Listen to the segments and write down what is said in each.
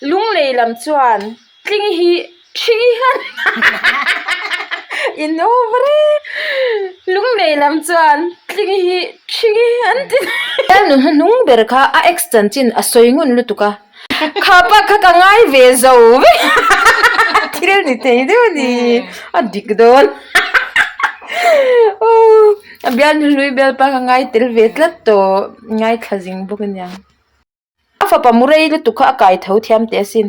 Lunglei lam chuan tling hi ṭhing hian in over e. Lunglei lam chuan tling hi ṭhing hi an ti. Nu hnuhnung ber kha a ex chanchin a sawi ngun lutuk a, kha pa kha ka ngai ve zo vek thil ni thei deuh a ni, a dik dawn. A bialnu hlui bialpa kha ngai tel ve tlat tawh, ngaithla zing bawk a niang. A fapa mu rei lutuk kha a kai tho thiam teh asin.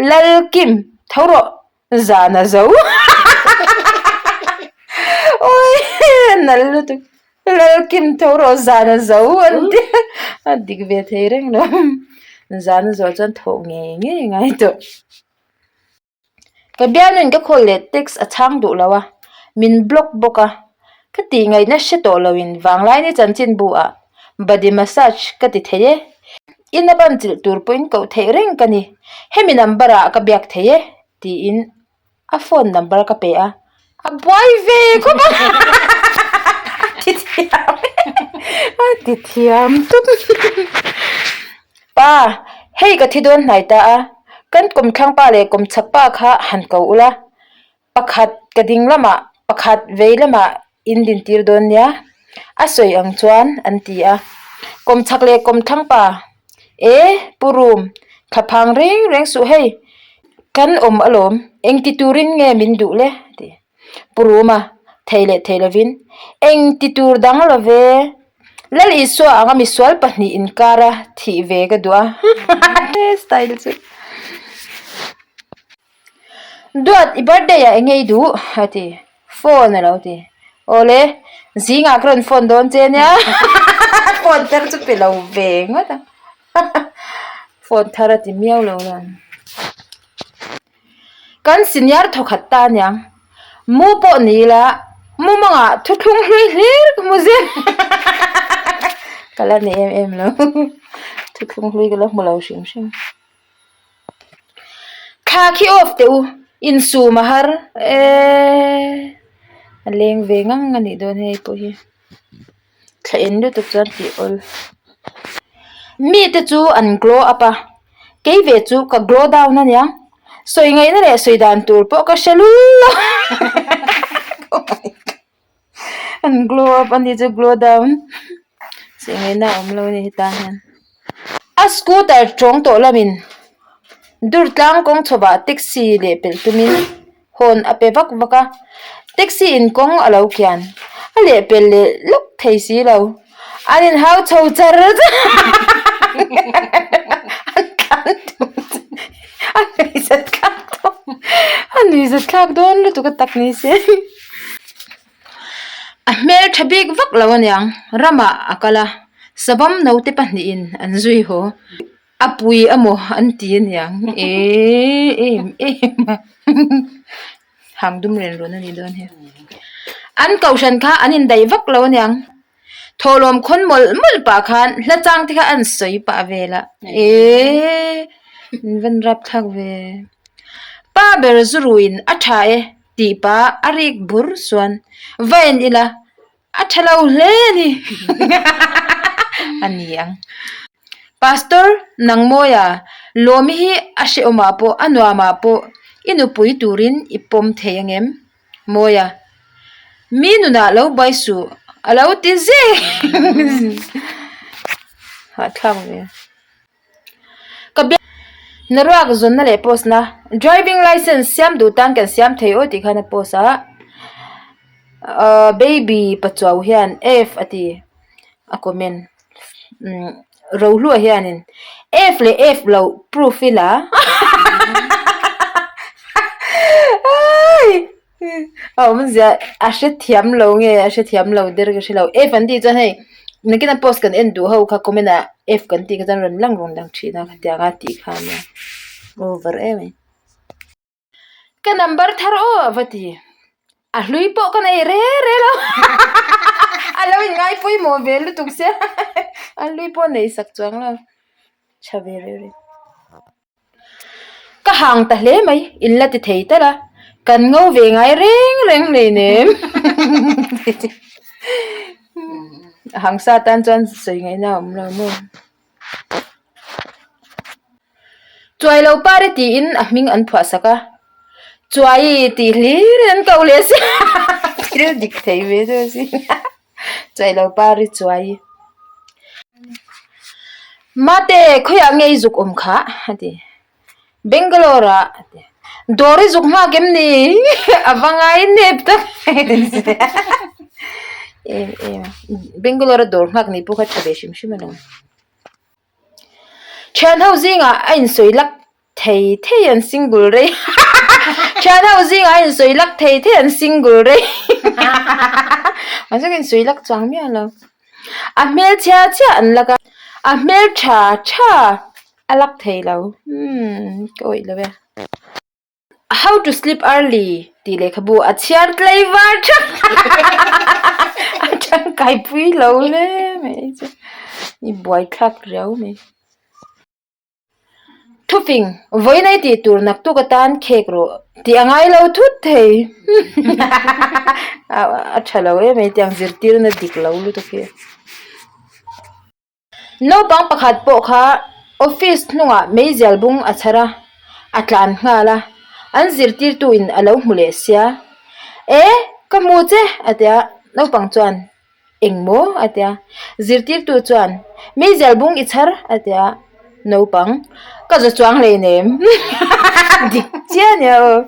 Lalkim, tho rawh, zan a zo. Awii a nal lutuk. Lalkim tho rawh, zan a zo an ti a. A dik ve thei reng lo. Zan a zawh chuan thawh ngei ngei a ngai tawh. Ka bialnuin ka call leh text a chhang duh lo a, min block bawk a, ka tih ngaihna hre tawh loin Vanglaini chanchinbu ah body massage ka ti thei e, ina ban chilh tur pawhin koh theih reng ka ni, hemi number ah ka biak thei e tiin a phone number ka pe a, a buai ve khawp a, a ti thiam a ti thiam tawp. Pa, hei ka thi dawn hnai ta a, kan kawmthlang pa leh kawmchhak pa kha han ko ula, pakhat ka ding lamah pakhat vei lamah in dintir dawn nia, a sawi ang chuan an ti a. Kawmchhak leh kawmthlang pa, E, Pu Rum, thlaphang reng reng suh hei, kan awm alawm, engti turin nge min duh le? a ti. Pu Ruma, thei leh thei lovin, Eng ti tur dang lo ve? Lal Isua anga misual pahnih inkara thih ve ka duh a. Style chu. Duat, i birthday ah eng nge i duh? a ti. Phone a lo ti. Awle, zingah ka rawn phone dawn che nia. Phone thar chu pe lo ve ngawt ang. Phone thar a ti miau lo la. Kan senior thawkhat ta aniang, mu pawh ni ila mumangah thuthlung hlui hlir ka hmu zel ka la ni em em lo thuthlung hlui ka la hmu lo hrim hrim. Thla khi off teh u insum a har eeee a leng ve ngang a nih dawn hei pawh hi. Thla en lutuk chuan tih awl. Mite chu an glow up a, kei ve chu ka glow down a niang. Sawi ngaihna leh sawi dan tur pawh ka hre lul lo. An glow up a ni chu glow down. Sawi ngaihna a awm lo a ni hetah hian. A scooter tawng tawh lamin Durtlang kawng chhawpah taxi leh pelh tumin. Hawn a pe vak vak a, taxi in kawng a lo kian, a lehpel leh lawk thei si lo, an inhau chho char char an tlan tum chu a nuihzat thlak dawn a nuihzat thlak dawn lutuk a tak ni se. A hmel tha bik vak lo aniang, ramah a kal a, savam naute pahnihin an zui haw. A pui emaw an ti aniang eee em em a hang dum ren rawn a nih dawn hi an kohhran kha an indaih vak lo aniang thawhlawm khawn mawlh mawlh pah khan hla chang te kha an sawi pah vel a eee an van rapthlak ve pa ber zu ruiin a tha e tih pah a rik bur chuan va en ila. A tha lo hle a ni a ni ang. Pastor Nangmawia Lawmi hi a hrehawmah pawh a nuamah pawh i nupui turin i pawm thei angem? Mawia Mi nunah lo buai suh a lo ti zek hahthlak ve. Ka biak Hnaruak zawnna leh post na driving licence siam duh tan kan siam thei aw tih khan a post a ahh baby pachuau hian F a ti a comment umm Rohlua hianin F leh F loh proof ila A awmzia a hrethiam lo nge a hrethiam lo der ka hre lo f an tih chuan hei nakin a post kan en duh ho kha comment ah f kan tih kha chuan rawn lang rawn lang thin a khatiang a tih kha ania over em mai ka number thar aw a va ti a hlui pawh ka nei re re lo a lo in ngai pawimawh ve lutuk sia a hlui pawh nei sak chuang lo tha ve reuh reuh. Ka hang ta hle mai, in la ti thei tal a, kan ngo ve ngai reng reng hleinem. A hang sa tan chuan sawi ngaihna a awm lo maw. Chuai lo pari tiin a hming an phuah sak a, Chuai tih hlir in an ko leh si thil dik thei ve deuh si Chuai lo pari Chuai. Mate khawiah nge i zuk awm khah a ti. Bangalore ah a ti. Dawr i zuk nghak em ni? A va ngai nep tak em em a. Bangalore a dawr nghak ni pawh kha tha ve hrim hrim alawm. Thian ho zingah a insawi lak thei thei an single rei Thian ho zingah a insawi lak thei thei an single rei Mahse ka insawi lak chuang miah lo. A hmel chhia chhia an lak a, a hmel tha tha a lak thei lo umm ka awih lo e. How to sleep early tih lehkhabu a chhiar tlei var thap a tangkai pui lo hle mai chu i buaithlak riau mai. Thufing vawiin ei tih tur naktuk atan khek rawh tih a ngai lo thut thei a tha lo em mai tiang zirtirna dik lo lutuk hi. Naupang pakhat pawh kha office hnungah meizial bung a chhar a, a tlan nghal a, an zirtirtu in a lo hmu leh sia. E, ka hmu che a ti a, naupang chuan eng maw a ti a, zirtirtu chuan meizial bung i chhar a ti a, naupang ka za chuang hleinem dik chiah a nia aw,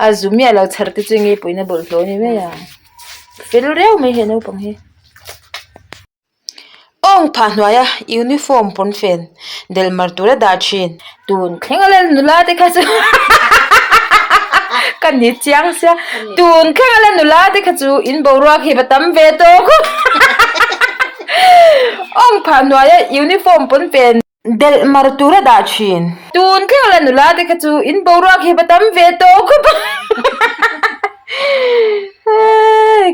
a zu miah lo chhar te chu enge pawina bawlhhlawh a ni mai a, fel riau mai he naupang hi. Awng phah hnuaia uniform pawnfen delh mar tura dah thin. Tun thleng a la nula te kha chu ka ni chiang sia tun thleng a la nula te kha chu in boruak hi va tam ve tawh khawp awng phah hnuaia uniform pawnfen Delh mar tur a dah thin. Tun thleng la nula te kha chu in boruak hi va tam ve tawh khawp a.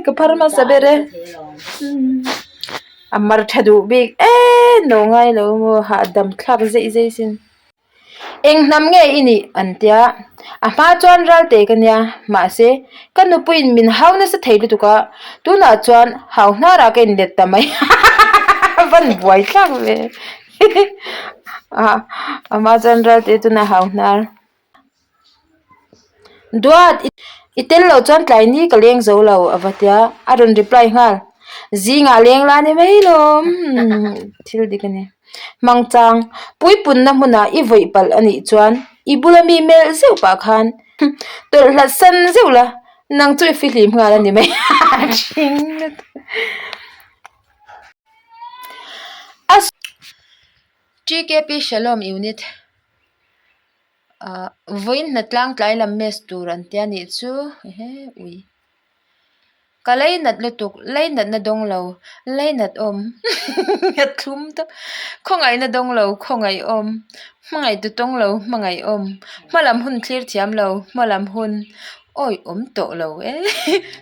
Ka phar hmasa ber e. A mar tha duh bik e no ngai lo maw hahdam thlak zeih zeih sin. Eng hnam nge i nih an tia. A hma chuan ral te ka nia mahse ka nupuiin min hau nasa thei lutuk a tunah chuan hau hnarah ka inlet ta mai van buai thlak ve a hma chuan ral te tunah hau hnar Duat i tel loh chuan tlai ni ka leng zo lo a va tia a rawn reply nghal zingah leng la ni mai lawm thil dik a ni. Hmangchang puipunna hmunah i vawih palh a nih chuan i bula mi melh zeuh pah khan tawlh hlat san zeuh la nang chu i fihlim nghal a ni mai a TKP Shalom Unit ah vawiin hnatlang tlai lam mess tur an tia nih chu ehe ui. Ka leinat lutuk, leinatna dawng lo, leinat awm a thlum tawp, khawngaihna dawng lo, khawngaih awm, hmangaih tu tawng lo, hmangaih awm, hma lam hun thlir thiam lo, hma lam hun awi awm tawh lo e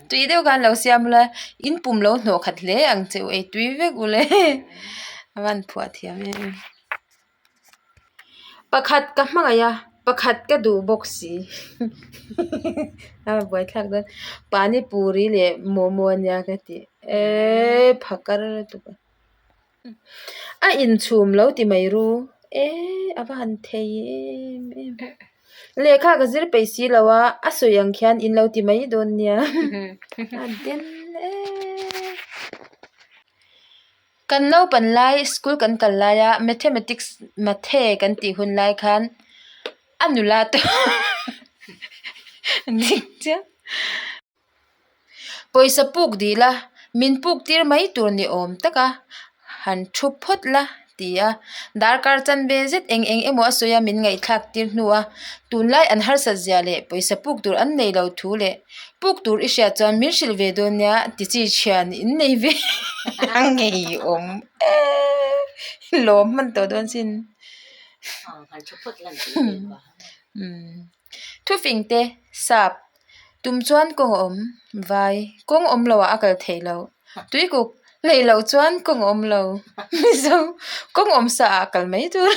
tui deuh khan lo siam ula in pum lo hnawh khat hle ang che u ei tui vek ule a van phuah thiam em em. Pakhat ka hmangaih a, pakhat ka duh bawk si a buaithlak dawn pani puri leh momo ania ka tih eee phakar lutuk a a inchhum lo ti mai ru eee a va han thei em em lehkha ka zir peih si lo a a sawi ang khian in lo ti mai dawn nia a den eee. Kan naupan lai school kan kal laia mathematics mathe kan tih hun lai khan a nula te dik chiah pawisa puk dil a min puk tir mai tur ni awm tak a han thu phawt la ti a darkar chanve zet eng eng emaw a sawi a min ngaihthlak tir hnu a tunlai an harsat zia leh pawisa puk tur an nei lo thu leh. Puk tur i hriat chuan min hrilh ve dawn nia ti chi thian in nei ve a ngeiawm e lawm hman tawh dawn sin thufing te sap tum chuan kawng a awm vai kawng awm loh ah a kal theih loh tuikuk hleih loh chuan kawng a awm lo mizo kawng awm sa ah a kal mai tur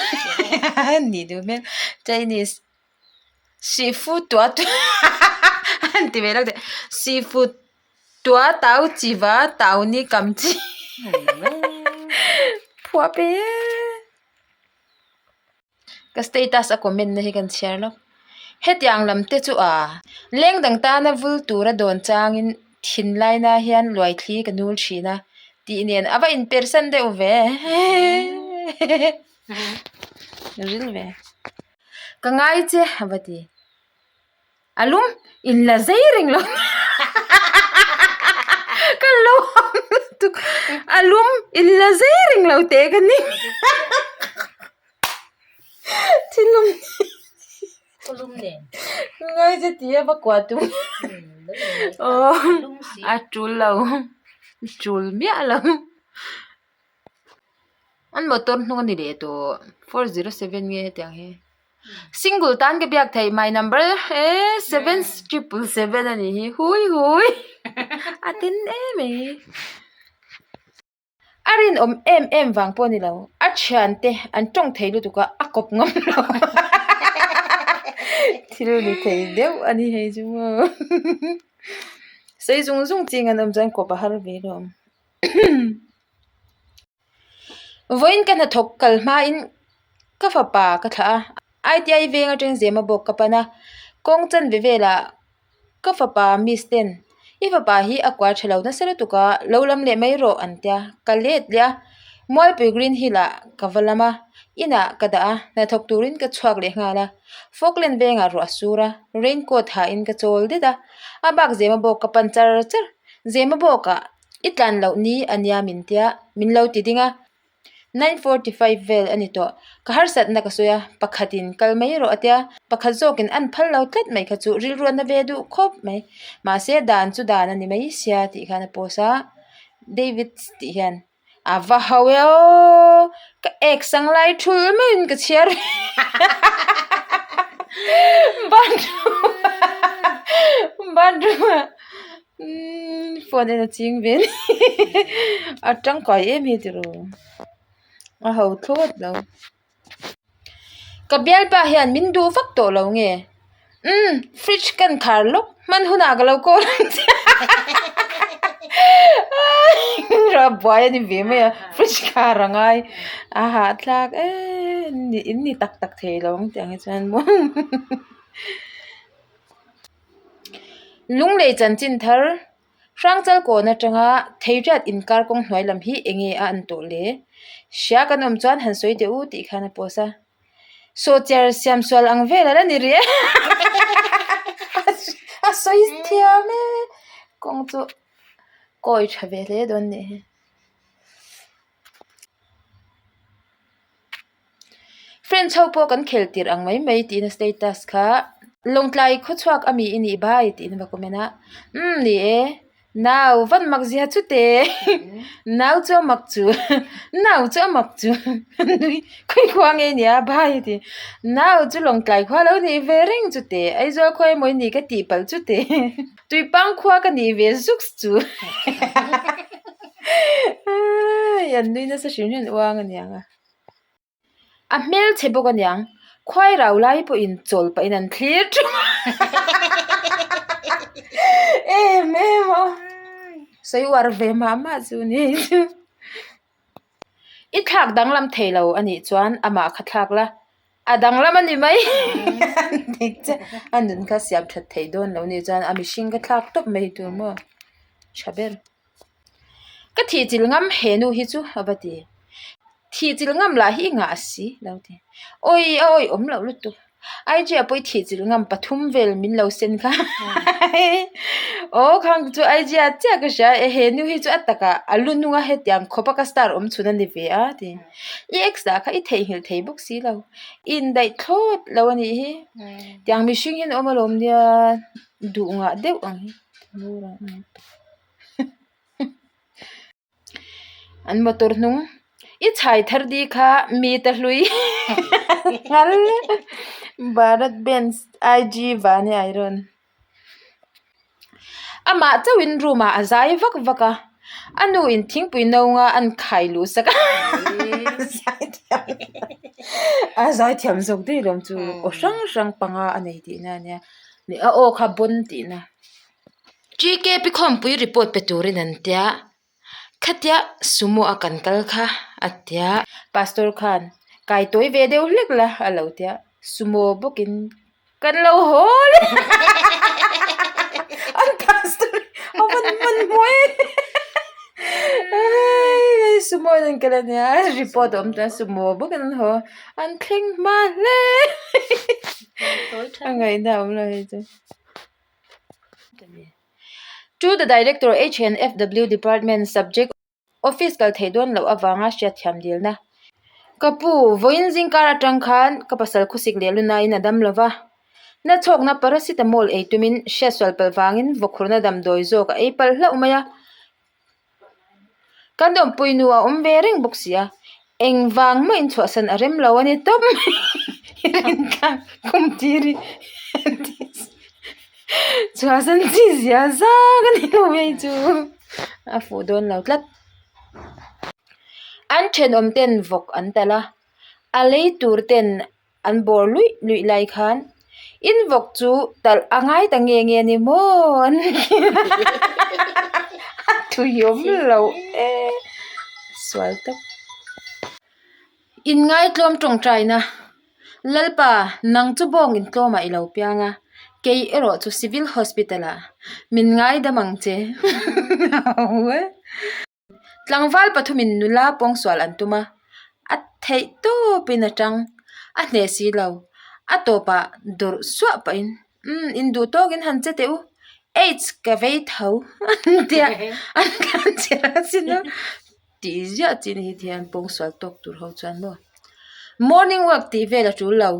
nih duh hmel chinese. Seafood tua an ti ve lo teh seafood tua tau chi va tau ni kam chi phuah pe e. Ka status a comment na hi kan chhiar lawk. Hetiang lam te chu a leng dang tana vul tura dawn changin thinlaina hian luaithli ka nul thin a tih nen a va inpersan deuh ve. Ril ve. Ka ngai che a va ti. A lum in la zei reng lo ka lo ang lutuk a lum in la zei reng lo teh ka ni thilum ngai che tih a va kuah tum aw a tul lo tul miah lo. An motor hnung a ni leh tawh 407 nge hetiang hi single tan ka biak theih my number e 7777 a nih hi hui hui a tin em mai a rinawm em em vang pawh a ni lo a thiante an tawng thei lutuk a a kawp ngam lo thil ni thei deuh a ni hei chu maw sei zung zung ching an awm chuan kawp a har ve hlawm. Vawiin ka hnathawk kal hmain ka fapa ka thlah a, ITI veng atangin zema bawk ka pan a, kawng chanve velah ka fapa miss ten i fapa hi a kual tha lo nasa lutuk a, lo lam leh mai rawh an tia, ka let leh a, Mualpui Green Hill ah ka va lam a, inah ka dah a, hnathawk turin ka chhuak leh nghal a, Falkland vengah ruah a sur a, rain coat hain ka chawl det a, a bak zema bawk ka pan char char, zema bawkah. I tlan loh ni a nia min tia, min lo ti ding a. 9:45 vel a ni tawh. Ka harsatna ka sawi a, pakhatin kal mai rawh a tia, pakhat zawkin an phal lo tlat mai kha chu rilru a na ve duh khawp mai. Mahse dan chu dan a ni mai sia tih khan a post a, David tih hian a va ho e aw, ka ek sang lai thul meuhin ka chhiar ve bathroom bathroom ah. Umm phone en a ching ve a ni a tangkai em hi tiraw a ho thlawt lo ka bialpa hian min duh vak tawh lo nge umm fridge ka inkhar lawk hman hunah ka lo call ang che a buai a ni ve mai a fridge khar a ngai a hahthlak em in ni tak tak thei lo ang tih ang hi chuan maw. Lunglei chanchin thar Hrangchal kawn atanga Theiriat inkar kawng hnuai lam hi eng nge a an tawh le? Hria kan awm chuan han sawi teh u tih khan a post a. Sawhchiar siam sual ang vel a la ni rih e. A sawi thiam e. Kawng chu kawi tha ve hle dawn nih hi. Friends ho pawh kan khel tirh ang mai mai tiin a status kha Lawngtlai khawchhuak a mi i nih bai tiin a va comment a umm ni e nau van mak zia chu te nau chu a mak chu nau chu a mak chu nui khawi khua nge nia bai a ti nau chu Lawngtlai khua lo nih ve reng chu te Aizawl khua emaw i nih ka tih palh chu te Tuipang khua ka nih ve zuk chu an nui nasa hrim hrim uang a niang a. A hmelchhe bawk a niang, khuai rau lai pawhin chawl pahin an thlir ṭhum a em em a, sawi uar ve mah mah chu ni hei chu. I thlak danglam thei lo a nih chuan amah kha thlak la, a danglam a ni mai dik che a nun kha siam that thei dawn lo nih chuan a mihring kha thlak tawp mai tur maw tha ber. Ka thih chilh ngam he nu hi chu a va ti. Thih chilh ngam lah hi i ngah si lo ti. Awi a awi awm loh lutuk. IG ah pawh i thih chilh ngam pathum vel min lo sen kha. Aw khang chu IG ah chiah ka hria e he nu hi chu a takah a lu nung a hetiang khawp a ka star awm chhun a ni ve a ti. I ex lah kha i theihnghilh thei bawk si lo. I indaih thlawt lo a nih hi. Tiang mihring hian awm alawm nia duh ngah deuh ang hi. An motor hnung i chhai thar di kha mi ta hlui nghal Bharat Benz IG van hi a rawn amah chauhin room ah a zai vak vak a a nu in thingpui no nga an khai luh sak a a zai thiam zawk daih lawm chu aw hrang hrang panga a nei tihna a nia a aw kha bawn tihna. TKP khawmpui report pe turin an tia, khatia sumo a kan kal kha a tia. Pastor khan. Kai tawi ve deuh hlek la a lo tia, sumo bawkin kan lo haw leh an pastor a van hman hmuh e sumo in an kal a nia report a awm chuan sumo bawkin an haw an thleng hma hle a ngaihna a awm lo hei chu. To the Director H&FW Department Subject Office kal theih dawn loh avanga hriatthiam dilna. Ka pu, vawiin zingkar atang khan ka pasal khawsik leh lunain a dam lo va. Na chhawkna paracetamol ei tumin hriatsual palh vangin vawkhurna damdawi zawk a ei palh hlauh mai a. Kan awmpui nu a awm ve reng bawk si a, engvang mahin chhuahsan a rem lo a ni tawp mai. Rintlak kum tiri chhuahsan chi zia zak a ni lo hei chu. A fuh dawn lo tlat. An thenawm ten vawk an talh a, a lei tur ten an bawr luih luih lai khan in vawk chu talh a ngai ta nge nge a ni maw an ti a tui awm lo e sual tak. Inngaitlawm tawngtaina, Lalpa, nang chu bawng intlawmah i lo piang a, kei erawh chu Civil Hospital-ah min ngaidam ang che. Tlangval pathumin nula pawngsual an tum a, a theih tawpin a tang, a hneh si lo. A tawpah dawrh suah pahin, Umm, induh tawkin han che teh u, AIDS ka vei tho an tia, an tlan chhe asin a. Tih ziah chin hi hian pawngsual tawk tur ho chuan maw morning walk tih vel a tul lo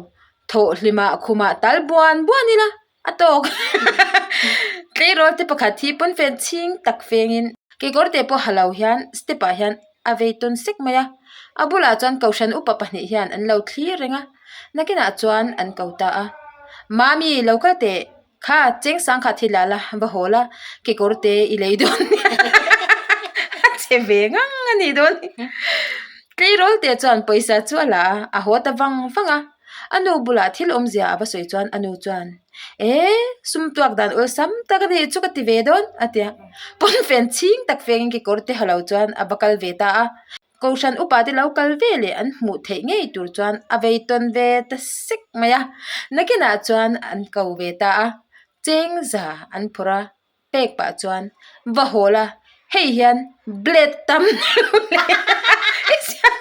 thawh hlimah khumah tal buan buan ila a tawk tleirawl te pakhat hi pawnfen chhing tak fengin kekawr te pawh ha lo hian step ah hian a vei tawn sek mai a a bulah chuan kohhran upa pahnih hian an lo thlir reng a nakinah chuan an ko ta a mami lo kal teh. Kha cheng sang kha thil ah la va haw la kekawr te i lei dawn nia a che ve ngang a nih dawn hi tleirawl te chuan pawisa chu a la a a haw ta vang vang a a nu bulah thil awmzia a va sawi chuan a nu chuan e sum tuak dan awlsam tak a nih chu ka ti ve dawn a ti a pawnfen chhing tak fengin kekawr te ha lo chuan a va kal ve ta a. Kohhran upa te lo kal ve leh an hmuh theih ngei tur chuan a vei tawn ve ta sek mai a, nakinah chuan an ko ve ta a, cheng za an phawrh a, pek pah chuan va haw la, hei hian blade tam deuh leh i siam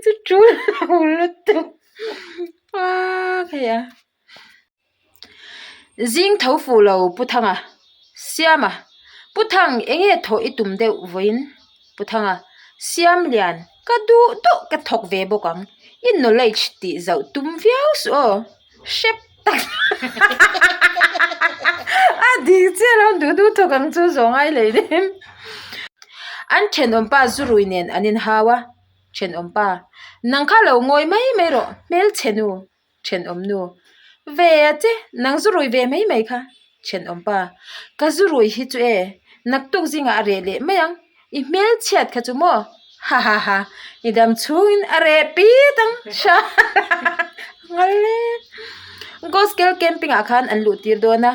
chu tul lo lutuk a hei a. Zing tho fuh lo Pu Thanga, Siama, Pu Thang eng nge thawh i tum deuh vawiin? Pu Thanga, Siam lian, ka duh duh ka thawk ve bawk ang, i knowledge tih zauh tum viau suh aw, hrep tak a dik chiah lo duh duh thawk ang chu zawh ngai leh em. An thenawmpa zurui nen an inhau a, Thenawmpa, nang kha lo ngawi mai mai rawh, hmelchhe nu. Thenawm nu, Ve a che, nang zu rui ve mai mai kha. Thenawm pa, Ka zu rui hi chu e, naktuk zingah a reh leh mai ang, i hmel chhiat kha chu maw? Ha ha ha, i dam chhungin a reh pit ang, sha ngal e. Gospel camping ah khan an luh tir dawn a,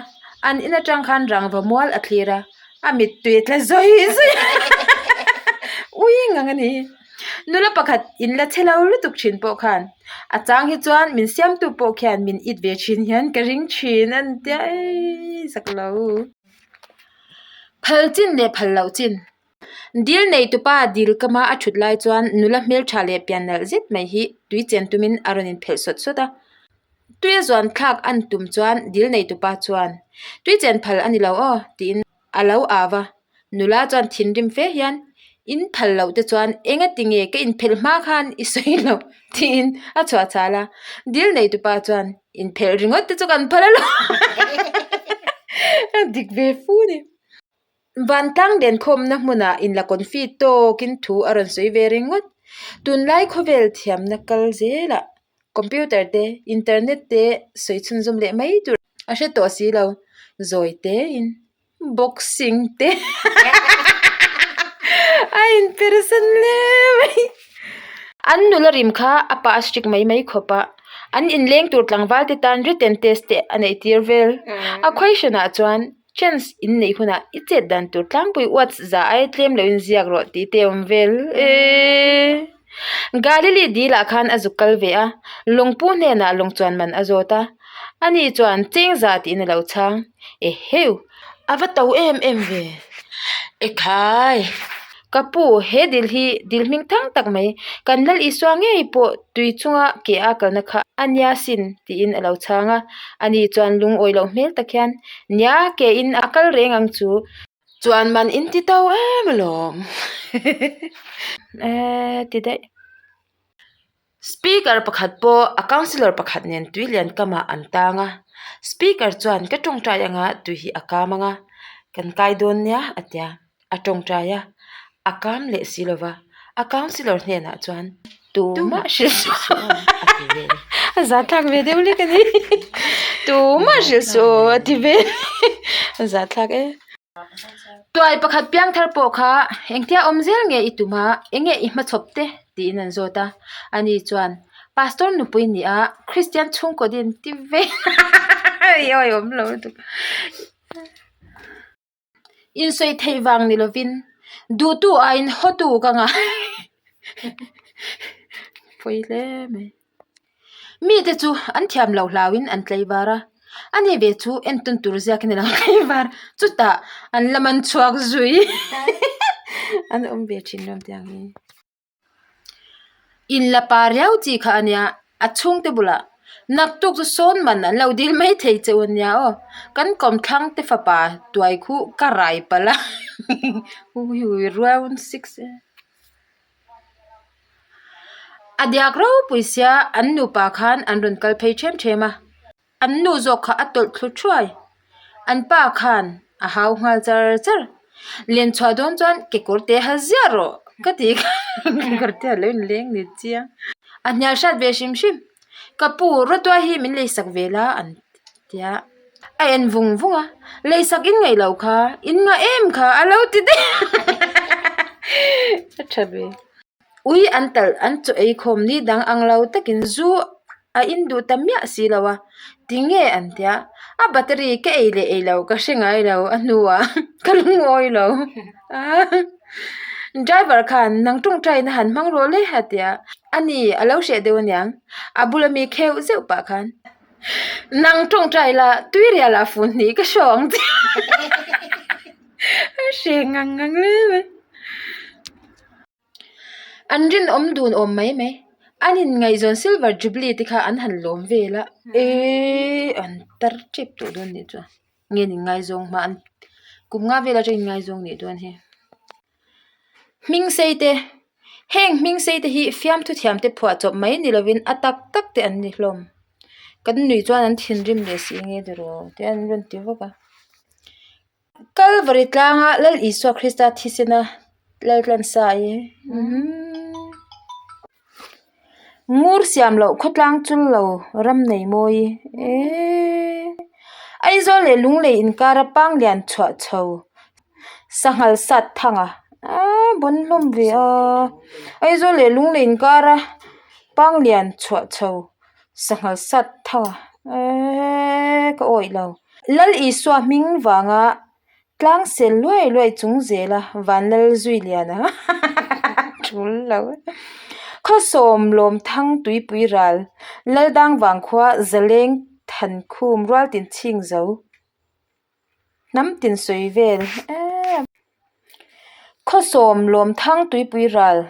an in atang khan rangva mual a thlir a, a mittui a tla zawih zawih a, ui ngang a ni. Nula pakhat in la che lo lutuk thin pawh khan a chang hi chuan min siamtu pawh khian min it ve thin hian ka ring thin a ni tia eii zak lo. Phal chin leh phal loh chin. Dil nei tupa dil kama a thut lai chuan nula hmeltha leh pian nalh zet mai hi tui chen tumin a rawn inphelh sawt sawt a. Tui a zuan thlak an tum chuan dil nei tupa chuan tui chen phal a ni lo aw tiin a lo au va. Nula chuan thinrim fe hian, In phal loh te chuan enga ti nge ka inphelh hma khan i sawi loh tiin a chhuah chhal a. Dil nei tupa chuan, Inphelh ringawt te chu kan phal alawm a dik ve fu a ni. Vantlang lenkhawmna hmunah inla confi tawkin thu a rawn sawi ve ringawt. Tunlai khawvel thiamna kal zelah computer te, internet te sawi chhunzawm leh mai tur a hre tawh si lo, zawi tein. Boxing te a inpersan hle mai. An nula rim kha a pa a strict mai mai khawp a, an inleng tur tlangval te tan written test te a neih tir vel. A question ah chuan. Chance in neih hunah i chet dan tur tlangpui uats za ai tlem loin ziak rawh tih te awm vel e. Galili dilah khan a zuk kal ve a, lawngpu hnenah lawng chuan man a zawt a, ani chuan cheng za tiin a lo chhang. Eheu! A va to em em ve. Ekhai! Ka pu, he dil hi dil hming thang tak mai, kan Lal Isua ngei pawh tui chunga ke a kalna kha a nia sin, tiin a lo chhang a. Ani chuan lungawi loh hmel tak hian, Nia, ke in a kal reng ang chu. Chuan man in ti to em alawm. Eee ti daih. Speaker pakhat pawh a councillor pakhat nen tui lian kamah an tang a. Speaker chuan ka tawngtai anga tui hi a kam anga kan kai dawn nia a tia. A tawngtai a, a kam leh si lova. A councillor hnenah chuan tumah hrilh suh a ti ve. A zahthlak ve deuh lek a ni. Tumah hrilh suh a ti ve. A zahthlak e. Tuai pakhat piangthar pawh kha engtia awm zel nge i tum a, enge i hmachhawp te tiin an zawt a. Ani chuan Pastor nupui ni a, Kristian chhungkaw din ti ve. I awihawm lo lutuk. Insawi theih vang ni lovin duhtu aiin hawtu ka ngai pawi hle mai. Mite chu an thiam loh hlauhin an tlaivar a, ani ve chu entawn tur ziak in a lo tlaivar chutah an la man chhuak zui an awm ve thin lo tiang hi. In la pa riau chi kha a nia, a chhungte bulah naktuk chu sawn man an lo dil mai thei che u a nia aw, kan kawmthlang te fapa tuai khu ka rai palh a round six e a diak ropui sia an nupa khan an rawn kal phei them them a. An nu zawk kha a tawlh thlu thuai. An pa khan a hau nghal char char. Len chhuah dawn chuan kekawr te ha ziah rawh ka ti kha kekawr te a lo inleng ni chiang. A hnial hrat ve hrim hrim. Ka pu rawtuai hi min leisak ve la an tia. A en vung vung a, leisak in ngaih loh kha, in ngah em kha a lo ti daih a tha ve. Ui an talh an chaw ei khawm ni dang ang lo takin zu a in duh ta miah si lo a, tinge an tia, a battery ka ei leh ei lo ka hre ngai lo a hnuah ka lungawi lo driver khan nang tawngtai na han hmang rawh le a tia, ani a lo hreh deuh aniang a bula mi kheuh zeuh pah khan nang tawngtai la tuirial ah fun hnih ka hrawng ang che a hreh ngang ngang hle mai. An rinawm dun awm mai mai. An inngaihzawn Silver Jubilee te kha an han lawm vel a, eeee an tar tep tawh dawn nih chuan nge an inngaizawng hma an kum nga vel atang inngaizawng nih dawn hi. Hming sei te, heng hming sei te hi fiamthu thiam te phuah chawp mai ni lovin a tak tak te an ni hlawm. Kan nui chuan an thinrim leh si nge tiraw te an rawn ti vak a. Kalvari tlanga Lal Isua Krista thisena lal tlansa i ngur siam loh khawtlang chul lo ram nei mawi eee Aizawl leh Lunglei inkara Panglian chhuah chho sanghal sat thanga aaa bawn hlawm ve a Aizawl leh Lunglei inkara Panglian chhuah chho Sanghal sat thang a eeee ka awih lo. Lal Isua hming vanga tlang sel luai luai chung zela van lal zui lian a tul lo. Khawsawm lawm thang tuipui ral Laldang vang khua zaleng thankhum rual tin chhing zo. Hnam tin sawi vel eee. Khawsawm lawm thang tuipui ral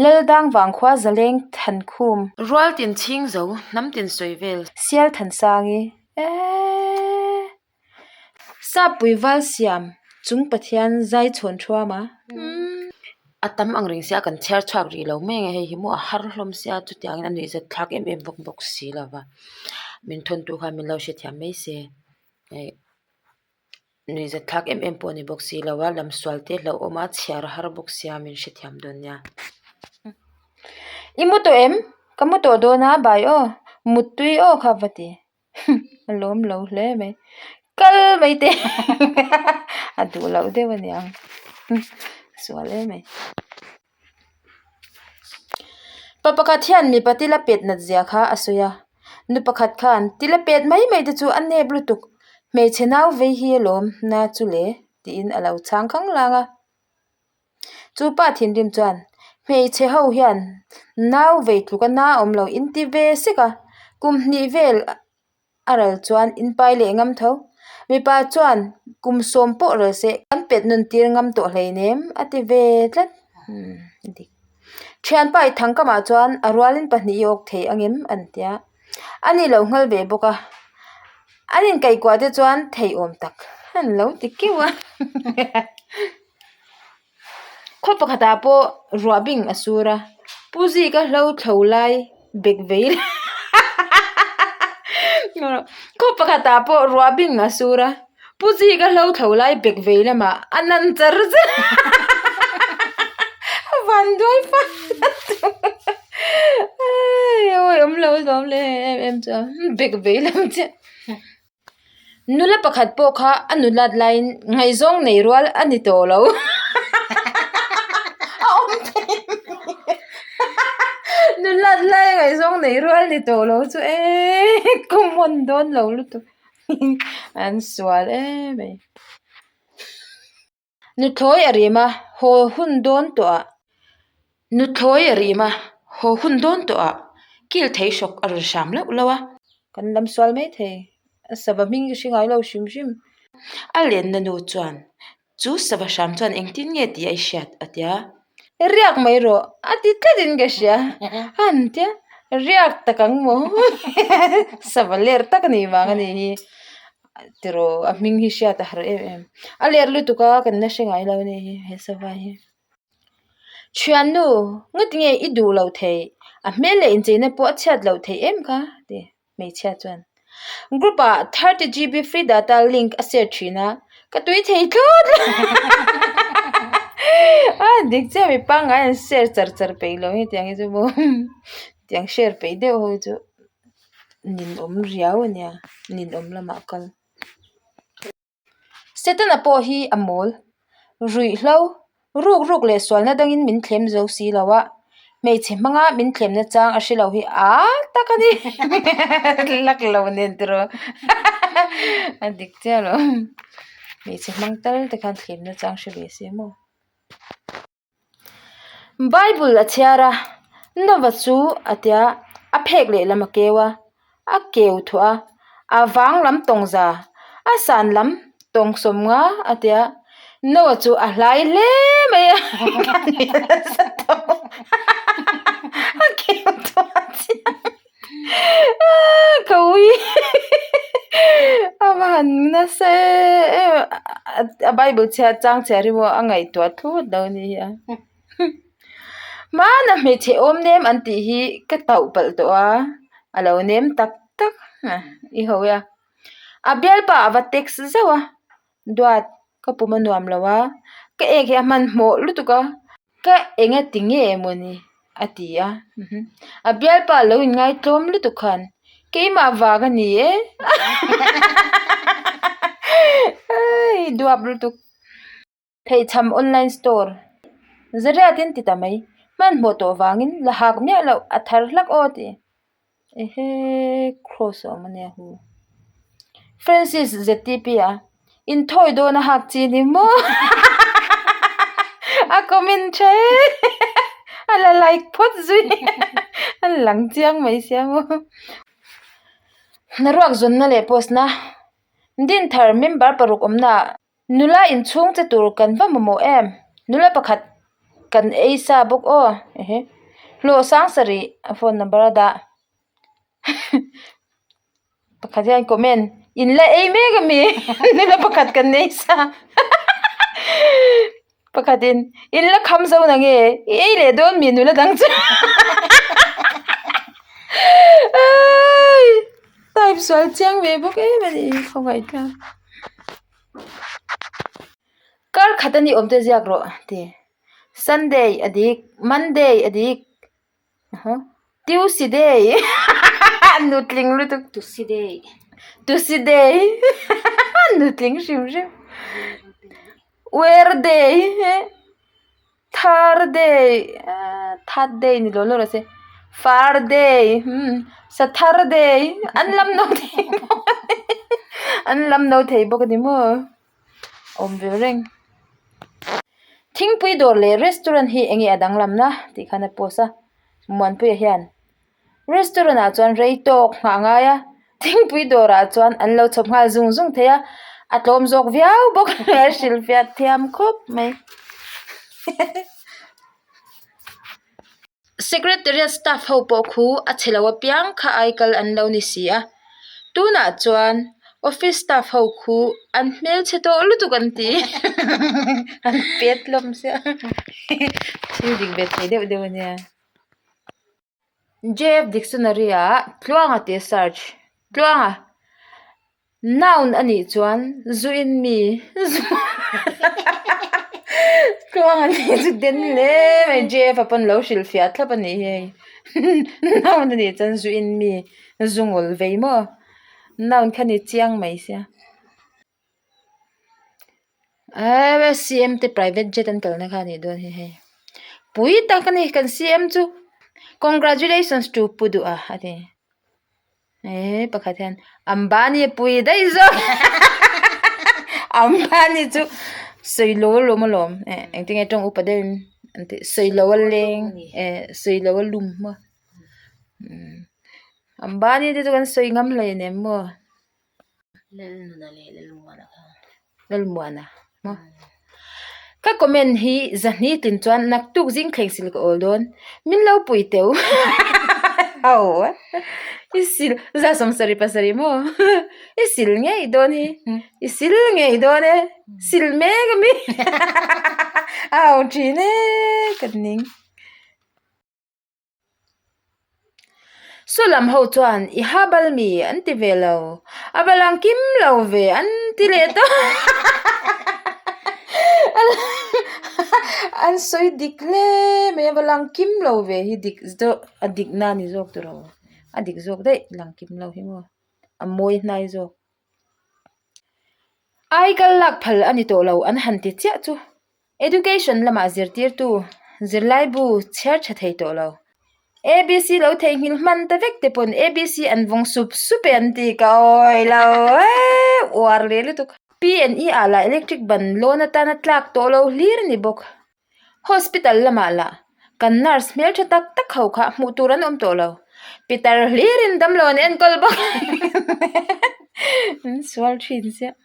Laldang vangkhua zaleng thankhum. Rual tin chhing zo hnam tin sawi vel. Sial thansangi eee. Sappui val siam chung Pathian zai chhawn thuam a. A tam ang reng sia kan chhiar chhuak rih lo mai ang e hei hi maw a har hlawm sia chutiangin a nuihzat thlak em em bawk bawk si lo va min thawntu khan min lo hrethiam mai se. Hei nuihzat thlak em em pawh a ni bawk si lo a lam sual te hlauhawm a chhiar har bawk sia min hrethiam dawn nia. I mu tawh em? Ka mu tawh dawn a bai aw muttui aw kha va ti a lawm lo hle mai kal mai teh a duh loh deuh a niang sual em mai. Pa pakhat hian mipa tila pet nat zia kha a sawi a, nu pakhat khan tila pet mai mai te chu a nep lutuk. Hmeichhe nau vei hi alawm na chu le tiin a lo chhang khang lang a. Chu pa thinrim chuan hmeichhe ho hian nau vei tluka na awm lo in ti ve sek a, kum hnih vel a ral chuan in pai leh ngam tho. Mipa chuan kum sawm pawh ral se kan pet nun tir ngam tawh hleinem a ti ve tlat. Thianpa i thangkamah chuan a rualin pahnih i awk thei angem an tia. A ni lo nghal ve bawk a, an inkaihkuah te chuan thei awm tak an lo ti keuh a. Khaw pakhatah pawh ruah bing a sur a, Pu Zika hlo thlo lai bek vei Khaw pakhatah pawh ruah bing a sur a, Pu Zika hlo thlo lai bek vei lamah a nan char char a van duai fat awi awm lo zawm leh em em chu bek vei lam chiah. Nula pakhat pawh kha a nulat laiin ngaihzawng nei rual a ni tawh lo. A awm thei Nulat laia ngaihzawng nei rual ni tawh lo chu eee common dawn lo lutuk. An sual em mai. Nuthlawi a rim a, haw hun dawn tawh ah. Nuthlawi a rim a, haw hun dawn tawh ah. Kil thei hrawk a rawn hram lauh lauh a. Kan lam sual mai thei. A sava hming ka hre ngai lo hrim hrim. A lenna nu chuan, Chu sava hram chuan engtin nge tih a i hriat? a ti a. Riak mai rawh a ti tlatin ka hria. A han tia, Riak tak ang maw? Sava ler tak a nih vang a nih hi. Tiraw a hming hi hriat a har em em. A ler lutuk a kan la hre ngai lo a ni hi he sava hi. Thiannu ngati nge i duh loh theih a hmel leh incheina pawh a chhiat loh theih em kha ti hmeichhia chuan. Group ah 30 GB free data link a share thin a ka tui thei thlawt lo a dik chiah mi pangngai an share char char peih lo hetiang hi chu maw tiang share peih deuh ho hi chu. Ninawm riau a nia, ninawm lamah kal. Setana pawh hi a mawl. Ruihhlo, ruk ruk leh sualna dangin min thlem zo si lo a, hmeichhe hmanga min thlemna chang a hre lo hi a tak a ni. Lak lo nen tiraw a dik chiah lo. Hmeichhe hmang tal te khan thlemna chang hre ve se maw. Bible a chhiar a, Nova chu a tia a phek lehlam a keu a, a keu thuah a, a vang lam tawng za, a san lam tawng sawm nga a tia, Noah chu a hlai hle mai a, a keu thuah a chiang. Ka ui a va han nasa em em a bible chhiar chang chhiar hi maw a ngaihtuah thut lo a ni hi a hmana hmeichhe awm nem an tih hi ka tauh palh tawh a a lo nem tak tak i ho e a a bialpa a va text zauh a duat ka pum a nuam lo a ka ek hi a hmanhmawh lutuk a ka eng a ti nge mawni a ti a a bialpa lo inngai tlawm lutuk khan keimah vang a ni e duap lutuk pheichham online store zariat in ti ta mai hmanhmawh tawh vangin la hak miah loh a thar hlak aw tih. Ehe cross a awm ania hu Francis ZTP a inthawi dawn a hak chi ni maw a comment tha e a la like phawt zui a lang chiang mai sia maw hnaruak zawnna leh post na Dinthar member paruk awmna ah Nula inchhung che tur kan va mamawh em? Nula pakhat kan ei sa bawk aw. Ehe. Hlawh sang sarih a phone number a dah. Pakhat hian comment in la ei mek ami nula pakhat kan ei sa. Pakhatin in la kham zo na nge i ei leh dawn mi nula dang chu type sual chiang ve bawk em a ni khawngaih thlak kar khat a ni awm te ziak rawh ti Sunday a dik Monday a dik Tuesday nutling lutuk Tuesday Tuesday nutling hrim hrim Wednesday Thursday Thursday ni lo lo rawh se Friday Saturday an lam nawk thei bawk a ni. An lam no thei bawk a ni maw? Awm ve reng. Thingpui dawr leh restaurant hi enge a danglamna tih khan a post a. Muanpuia hian restaurant ah chuan rei tawk nghah a ngai a, thingpui dawrah chuan an lo chhawp nghal zung zung thei a, a tlawm zawk viau bawk a hrilhfiah thiam khawp mai. Secretariat staff ho pawh khu a chhe lo apiang kha ai kal an lo ni si a, tunah chuan office staff ho khu an hmelchhe tawh lutuk an ti an pet hlawm sia thil dik ve thei deuh deuh a nia. J_F dictionary ah Tluanga tih a search Tluanga. Noun a nih chuan zu in mi tluang a nih chu den hle mai J_F a pawn lo hrilh fiah thlap a nih hi hei noun a nih chuan zu in mi zu ngawl vei maw noun kha ni chiang mai sia eee C_M te private jet an kalna kha a nih dawn hi hei pui tak a ni kan C_M chu congratulations to pu duha a ti. Eee pakhat hian Ambani a pui daih zawk Ambani chu sawilo a lawm alawm eh engtin nge tawng upa deuhin an tih sawilo a leng eh sawilo a lum maw umm Ambani te chu kan sawi ngam hleinem maw. Lalnuna leh Lalmuana kha. Lalmuana maw. Ka comment hi zahni tin chuan naktuk zing thleng sil ka awl dawn. Min lo pui teu. Ho i sil za sawmsarih pasarih maw i sil ngei dawn hi i sil ngei dawn e sil mek ami a ho thin e ka ning. Saw lam ho chuan i ha bal mi an ti ve lo, a va lang kim lo ve an ti leh tawh an sawi dik hle mai a va lang kim lo ve hi dik zawk a dik na ni zawk tur aw a dik zawk daih lang kim lo hi maw a mawi hnai zawk. Aikal lak phal a ni tawh lo an han ti chiah chu. Education lamah zirtirtu zirlaibu chhiar tha thei tawh lo. ABC lo theihnghilh hman ta vek te pawn ABC an vawng sup sup e an ti ka awi lo e uar leh lutuk. P&E ah lah electric ban lawn atana tlak tawh lo hlir a ni bawk. Hospital lamah lah kan nurse hmeltha tak tak ho kha hmuh tur an awm tawh lo. Pitar hlirin damlo an enkawl bawk an sual thin chiah.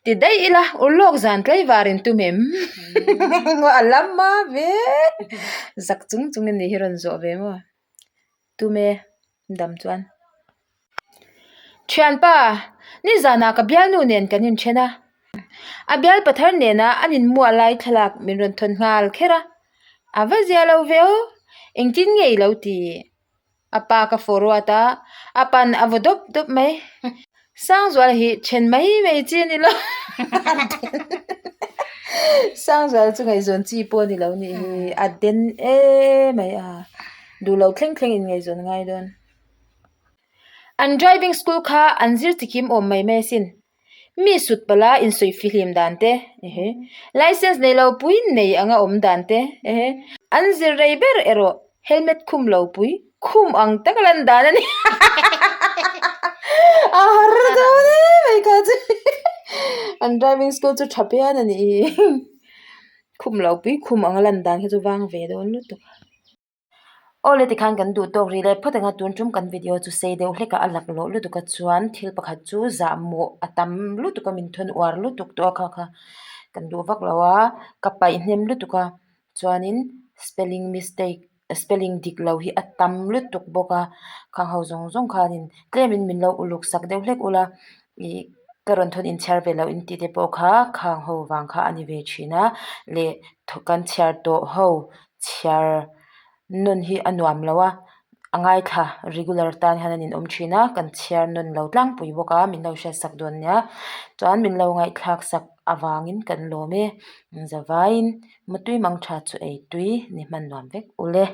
Ti daih ila ulawk zan tlaivar in tum em? A lam a ve zak chung chung in nih hi rawn zawh ve maw? Tum e dam chuan. Thianpa, nizanah ka bialnu nen kan inthen a, a bial pathar nena an inmuah lai thlalak min rawn thawn nghal kher a, a va zia lo ve aw, engtin nge i lo ti? A pa ka forward a, a pan a vaw dawp dawp mai. Sangzuala hi then mai mai chi a ni lo. Sangzuala chu ngaihzawn chi pawh a ni lo nih hi, a den emai a, duh loh thleng thleng in ngaihzawn a ngai dawn. An driving school kha an zir chikim awm mai mai asin. Mi sut pala insuih fihlim dan te, ehe, license nei lo pui nei anga awm dan te, ehe, an zir rei ber erawh helmet khum lo pui khum ang tak a lan dan a ni. A har dawn em mai kha chu. An driving school chu tha pian a nih hi. Khum lo pui khum anga lan dan kha chu vang ve dawn lutuk. Awle tikhan kan duh tawk rih leh phawt anga tun tum kan video chu sei deuh hlek a a lak loh lutuk a chuan thil pakhat chu zahmawh a tam lutuk a min thawn uar lutuk tawh a kha kha kan duh vak lo a ka paih hnem lutuk a chuanin spelling mistake spelling dik lo hi a tam lutuk bawk a khang ho zawng zawng khanin tlemin min lo uluk sak deuh hlek ula ih ka rawn thawn inchhiar ve loh in tih te pawh kha khang ho vang kha a ni ve thin a leh kan chhiar tawh ho. Chhiar nawn hi a nuam lo a, a ngaithla regular tan hian an inawm thin a, kan chhiar nawn lo tlangpui bawk a, min lo hriat sak dawn nia. Chuan min lo ngaihthlak sak avangin kan lawm e, zavaiin mutui mang tha chu ei tui ni hman nuam vek ule.